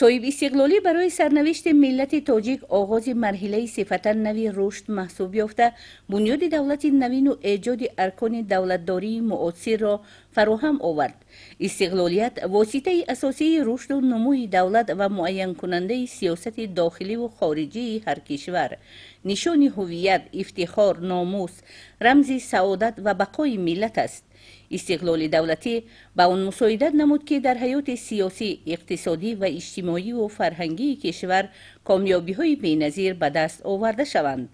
Соҳибистиқлолӣ барои сарнавишти миллати тоҷик оғози марҳилаи сифатан нави рушд маҳсуб ёфта, бунёди давлати навину эҷоди аркони давлатдории муосирро фароҳам овард. Истиқлолият воситаи асосии рушду нумӯи давлат ва муайянкунандаи сиёсати дохиливу хориҷии ҳар кишвар, нишони ҳувият, ифтихор, номус, рамзи саодат ва бақои миллат аст. Истиқлоли давлатӣ ба он мусоидат намуд, ки дар ҳаёти сиёсӣ, иқтисодӣ ва иҷтимоиву фарҳангии кишвар комёбиҳои беназир ба даст оварда шаванд.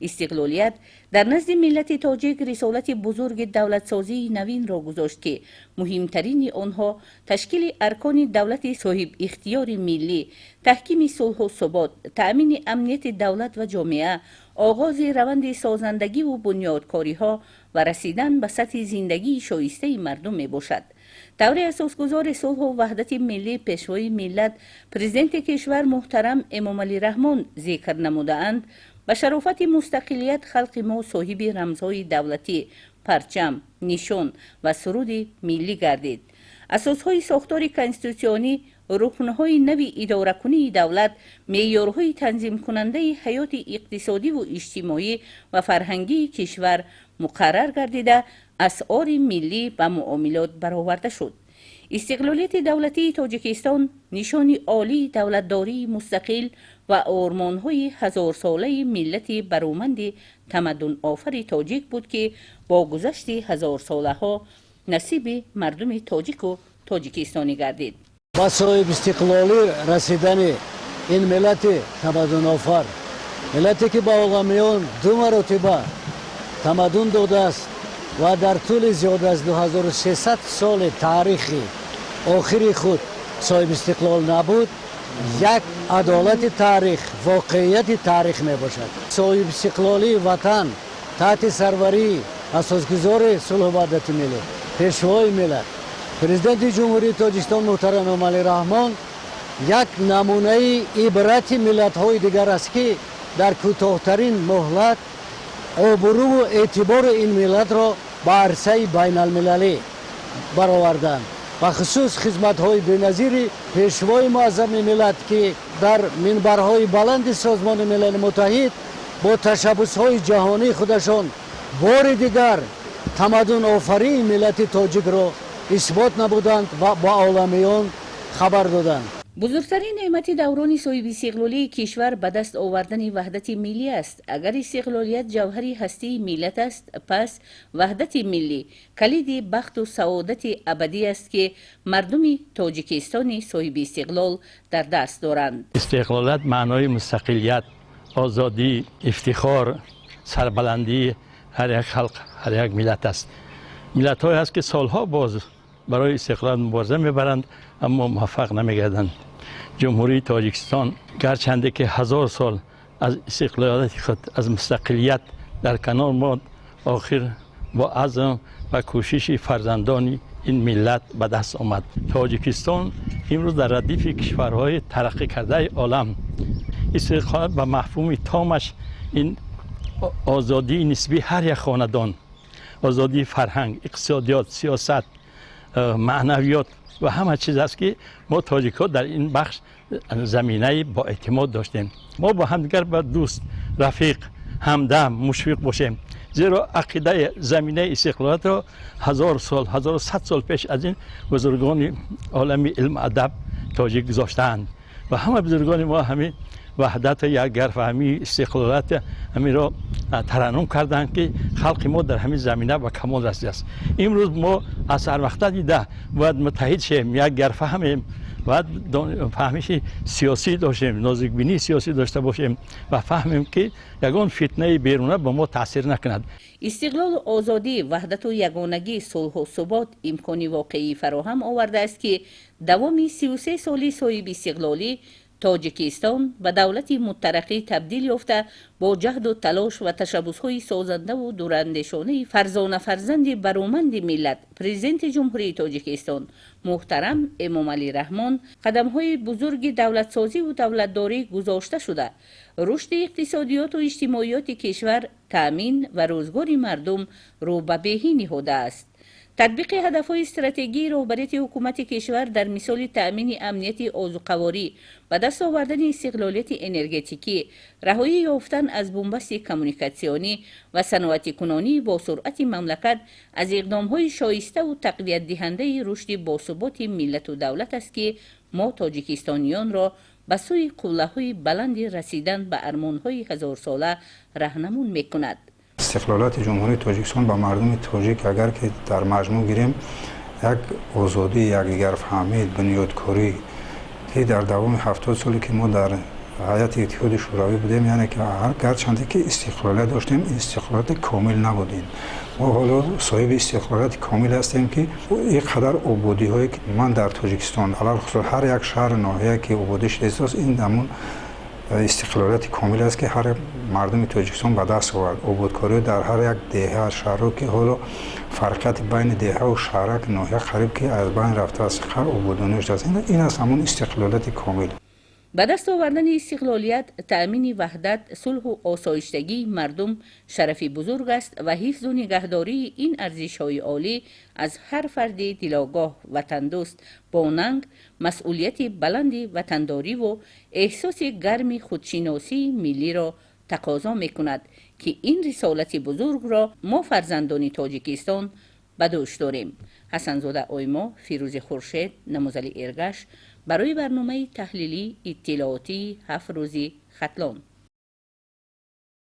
Истиқлолият дар назди миллати тоҷик рисолати бузурги давлатсозии навинро гузошт, ки муҳимтарини онҳо ташкили аркони давлати соҳибихтиёри миллӣ, таҳкими сулҳу субот, таъмини амнияти давлат ва ҷомеа, оғози раванди созандагиву бунёдкориҳо ва расидан ба сатҳи зиндагии шоистаи мардум мебошад. Таври асосгузори сулҳу ваҳдати миллӣ, Пешвои миллат, Президенти кишвар муҳтарам Эмомалӣ Раҳмон зикр намудаанд, ба шарофати мустақилият халқи мо соҳиби рамзҳои давлатӣ, парчам, нишон ва суруди миллӣ гардид. Асосҳои сохтори конститутсионӣ, рукнҳои нави идоракунии давлат, меъёрҳои танзимкунандаи ҳаёти иқтисодиву иҷтимоӣ ва фарҳангии кишвар муқаррар гардида, асъори миллӣ ба муомилот бароварда шуд. Истиқлолияти давлатии Тоҷикистон нишони олии давлатдории мустақил ва ормонҳои ҳазорсолаи миллати бароманди тамаддунофари тоҷик буд, ки бо гузашти ҳазорсолаҳо насиби мардуми тоҷику тоҷикистонӣ гардид. Ба соҳибистиқлолӣ расидани ин миллати тамаддунофар, миллате ки ба оламиён ду маротиба тамаддун додааст ва дар тӯли зиёд аз 2300 соли таърихи охири худ соҳибистиқлол набуд, як адолати таърих, воқеияти таърих мебошад. Соҳибистиқлолии ватан таҳти сарварии асосгузори сулҳу ваҳдати миллӣ, Пешвои миллат, Президенти Ҷумҳурии Тоҷикистон муҳтарам Эмомалӣ Раҳмон як намунаи ибрати миллатҳои дигар аст, ки дар кӯтоҳтарин муҳлат обрӯву эътибори ин миллатро ба арсаи байналмилалӣ бароварданд. Бахусус хизматҳои беназири Пешвои муаззами миллат, ки дар минбарҳои баланди Созмони Милали Муттаҳид бо ташаббусҳои ҷаҳонии худашон бори дигар тамаддунофарии миллати тоҷикро исбот намуданд ва ба оламиён хабар доданд. Бузургтарин неъмати даврони соҳибистиқлолии кишвар ба даст овардани ваҳдати миллӣ аст. Агар истиқлолият ҷавҳари ҳастии миллат аст, пас ваҳдати миллӣ калиди бахту саодати абадӣ аст, ки мардуми Тоҷикистони соҳибистиқлол дар даст доранд. Истиқлолият маънои мустақилият, озодӣ, ифтихор, сарбаландии ҳар як халқ, ҳар як миллат аст. Миллатҳое ҳаст, ки солҳо боз барои истиқлол мубориза мебаранд, аммо муваффақ намегарданд. Ҷумҳурии Тоҷикистон гарчанде ки 1000 сол аз истиқлолияти худ, аз мустақилият дар канор монд, охир бо азм ва кӯшиши фарзандони ин миллат ба даст омад. Тоҷикистон имрӯз дар радифи кишварҳои тараққӣ кардаи олам. Истиқлолият ба мафҳуми томаш ин озодии нисбии ҳар як хонадон, озодии фарҳанг, иқтисодиёт, сиёсат, маънавиёт ва ҳама чиз аст, ки мо тоҷикҳо дар ин бахш заминаи боэътимод доштем. Мо бо ҳамдигар ба дӯст, рафиқ, ҳамдам, мушфиқ бошем, зеро ақидаи заминаи истиқлолиятро 1000 сол, 1100 сол пеш аз ин бузургони олами илм, адаб тоҷик гузоштаанд ва ҳама бузургони мо ҳамин ваҳдату якгарфаҳмии истиқлолият ҳаминро тараннум карданд, ки халқи мо дар ҳамин замина ба камол расидааст. Имрӯз мо аз ҳарвақта дида бояд муттаҳид шавем, якгарфаҳмем, бояд фаҳмиши сиёсӣ доштем, нозикбинии сиёсӣ дошта бошем ва фаҳмем, ки ягон фитнаи беруна ба мо таъсир накунад. Истиқлолу озодӣ, ваҳдату ягонагӣ, сулҳу субот имкони воқеӣ фароҳам овардааст, ки давоми 33 соли соҳибистиқлолӣ Тоҷикистон ба давлати мутараққӣ табдил ёфта, бо ҷаҳду талош ва ташаббусҳои созандаву дурандешонаи фарзона фарзанди бароманди миллат, Президенти Ҷумҳурии Тоҷикистон муҳтарам Эмомалӣ Раҳмон қадамҳои бузурги давлатсозиву давлатдорӣ гузошта шуда, рушди иқтисодиёту иҷтимоиёти кишвар таъмин ва рӯзгори мардум рӯ ба беҳӣ ниҳодааст. Татбиқи ҳадафҳои стратегии роҳбарияти ҳукумати кишвар дар мисоли таъмини амнияти озуқаворӣ, ба даст овардани истиқлолияти энергетикӣ, раҳоӣ ёфтан аз бунбасти коммуникатсионӣ ва саноатикунонии босуръати мамлакат аз иқдомҳои шоиставу тақвиятдиҳандаи рушди босуботи миллату давлат аст, ки мо тоҷикистониёнро ба сӯи қуллаҳои баланди расидан ба армонҳои ҳазорсола раҳнамун мекунад. Истиқлолияти Ҷумҳурии Тоҷикистон ба мардуми тоҷик, агар ки дар маҷмӯъ гирем, як озодӣ, якдигарфаҳмӣ, бунёдкорӣ, ки дар давоми 70 соле ки мо дар ҳайати Иттиҳоди Шӯравӣ будем, яъне ки гарчанде ки истиқлолият доштем, истиқлолияти комил набудем. Мо ҳоло соҳиби истиқлолияти комил ҳастем, ки ин қадар ободиҳое ки ман дар Тоҷикистон, алалхусус ҳар як шаҳру ноҳия ки ободӣ шудааст, ин ҳамун истиқлолияти комил аст, ки ҳар мардуми Тоҷикистон ба даст овард. Ободкориҳо дар ҳар як деҳа, шаҳрҳо, ки ҳоло фарқияти байни деҳаву шаҳрак, ноҳия қариб ки аз байн рафтааст, қар ободонӣ шудааст. Ин аст ҳамун истиқлолияти комил. Ба даст овардани истиқлолият, таъмини ваҳдат, сулҳу осоиштагии мардум шарафи бузург аст ва ҳифзу нигаҳдории ин арзишҳои олӣ аз ҳар фарди дилогоҳ, ватандӯст бо нанг, масъулияти баланди ватандориву эҳсоси гарми худшиносии миллиро тақозо мекунад, ки ин рисолати бузургро мо, фарзандони Тоҷикистон, ба дӯш дорем. Ҳасанзода Оймо, Фирӯзи Хуршед, Намозали Эргаш барои барномаи таҳлилӣ иттилоотии «Ҳафт рӯзи Хатлон».